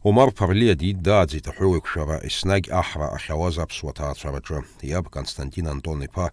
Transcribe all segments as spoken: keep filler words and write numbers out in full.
Омар Ԥарлиа диддааӡеит аҳәоу еиқәшәара, еснагь аҳра ахьауаз аԥсуа ҭаацәараҿы. Иаб Константин Антон-иԥа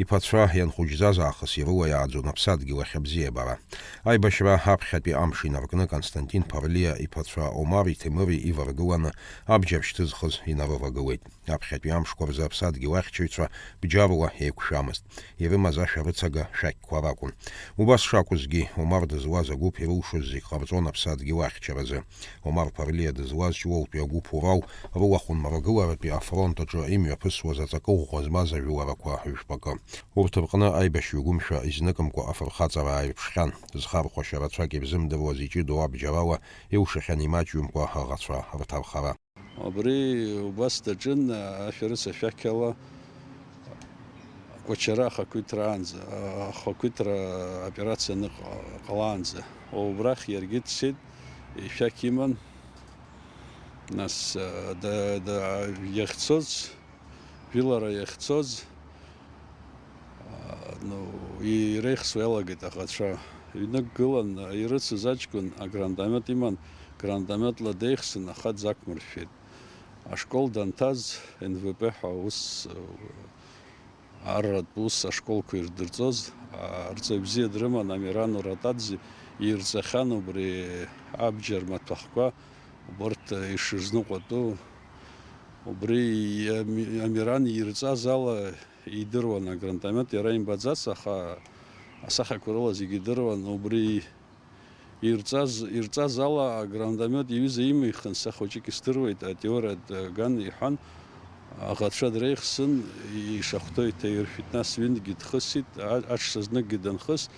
иԥацәа ианхәыҷӡаз аахыс ирыла иааӡон аԥсадгьыл ахь абзиабара. Аибашьра аԥхьатәи амш инаркны Константин Ԥарлиа иԥацәа Омари Ҭемыри иваргыланы абџьар шьҭызхыз инарывагылеит. Аԥхьатәи амшқәа рзы аԥсадгьыл ахьчаҩцәа бџьарла еиқәшәамызт. Ирымаз ашәарыцага шәақьқәа ракәын. Убас шакәызгьы, Омар дызуаз агәыԥ ирылшоз зегь ҟарҵон аԥсадгьыл ахьчаразы. Омар Ԥарлиа дызуаз Ҷлоутәи агәыԥ Урал рылахәын мрагыларатәи афронт аҿы имҩаԥысуаз аҵакы ӷәӷәа змаз ажәыларақәа жәпакы. Урҭ рҟны аибашьҩы гәымшәа изныкымкәа афырхаҵара ааирԥшхьан, зхархәашьа рацәак ирзымдыруаз иҷыдоу абџьарала илшахьан имаҷҩымкәа аӷацәа рҭархара. Абри убас даҿын, ашәарыцашәақь ала Кәачара ахақәиҭраанӡа, ахақәиҭра операциа аныҟ-, ҟалаанӡа. Убрахь иаргьы дцеит, ишәақь иман, нас, да, да, иахьцоз, жәылара иахьцоз, А, ну, иреихсуа иалагеит аӷацәа. Ҩнык гылан, ирыцыз аҷкәын агранатомет иман, гранатометла деихсын, аха дзақәмыршәеит. Ашкол данҭаз, Н В П ҳәа аус, арратә ус ашколқәа ирдырҵоз, а, рҵаҩ бзиа дрыман Амиран Уратадзе, ирҵахьан убри абџьар маҭәахәқәа, убарҭ ишырзныҟәатәу. Убри Ами-, Амиран ирҵаз ала идыруан агранатомет, иара имбаӡац, аха асахьақәа рыла зегьы идыруан. Убри ирҵаз, ирҵаз ала агранатомет иҩыза имихын, са хәыҷык исдыруеит, атеориатә ган иҳәан, аӷацәа дреихсын, ишахәҭоу иҭаиршәит, нас ҩынтәгьы дхысит, а-, аҽшазныкгьы данхыс,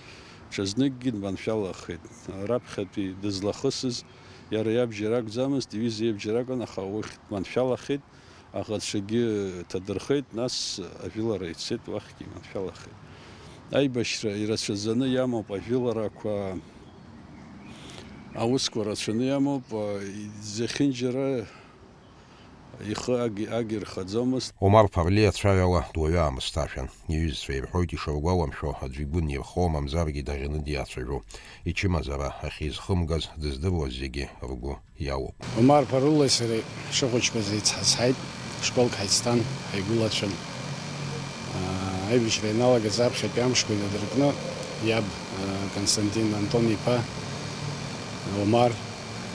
ҽазныкгьы дманшәалахеит. Раԥхьатәи дызлахысыз иара иабџьар акәӡамызт, иҩыза иабџьар акәын, аха ухь дманшәалахеит. Аӷацәагьы ҭадырхеит, нас ажәылара ицеит, уахьгьы иманшәалахеит. Аибашьра ирацәаӡаны иамоуп, ажәыларақәа, аусқәа рацәаны иамоуп, зехьынџьара ихы аг-, агирхаӡомызт. Омар Ԥарлиа цәаҩала дуаҩы аамысҭашәан. Иҩызцәа ирҳәоит ишыргәаламшәо, аӡәы игәы нирхо, мамзаргьы даӷьаны диацәажәо. Ичымазара ахьизхымгаз дыздыруаз зегьы ргәы иалоуп. Омар Ԥарлиеи сареи шыхәыҷқәаз еицҳазҳаит, школк ҳаицҭан, ҳаигәылацәан. Аа, аибашьра ианалагаз аԥхьатәи амшқәа инадыркны, иаб, аа, Константин Антон-иԥа, Омар,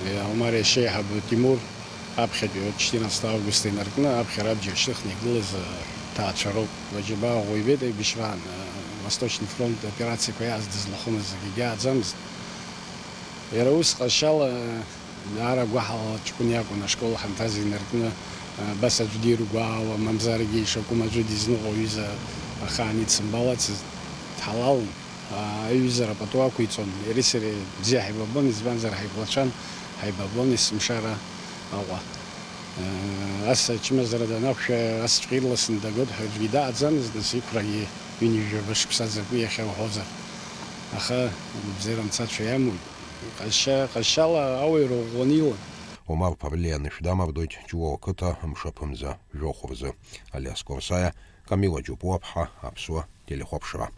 иа-, Омар иашьеиҳабы Тимур, аԥхьатәи четырнадцатое августа инаркны, аԥхьара абџьар шьҭыхны игылаз, аа, ҭаацәароуп. Лаџьабаа ӷәӷәа ибеит аибашьраан, аа, Восточный фронт операциақәа иааз дызлахәымыз акгьы ааӡамызт. Иара ус ҟазшьала, даара гәаҳала ҷкәын иакәын ашкол ҳанҭаз инаркны, абас аӡәы диргәаауа, мамзаргьы ишакәым аӡәы дизныҟәо аҩыза ахаан идсымбалацызт, дҳалалын. Аиҩызара пату ақәиҵон, иареи сареи бзиа ҳаибабон, избанзар ҳаиқәлацәан, ҳаибабон есымшара Аҟәа. Ас ачымазара данақәшәа, асҵәҟьа ирласны дагоит ҳәа аӡәгьы дааӡамызт, нас иқәрагьы ҩынҩажәаба шықәса закәу иахьа уҳәозар. Аха, агәабзиара мцацәа иамуит. Ҟазшьа, ҟазшьала ауаҩра ӷәӷәаны илан. Омар Ԥарлиа анышә дамардоит Ҷлоу ақыҭа мшаԥымза жәохә рзы. Алиас Корсаиа, Камила Џьопуаԥҳа, Аԥсуа телехәаԥшра.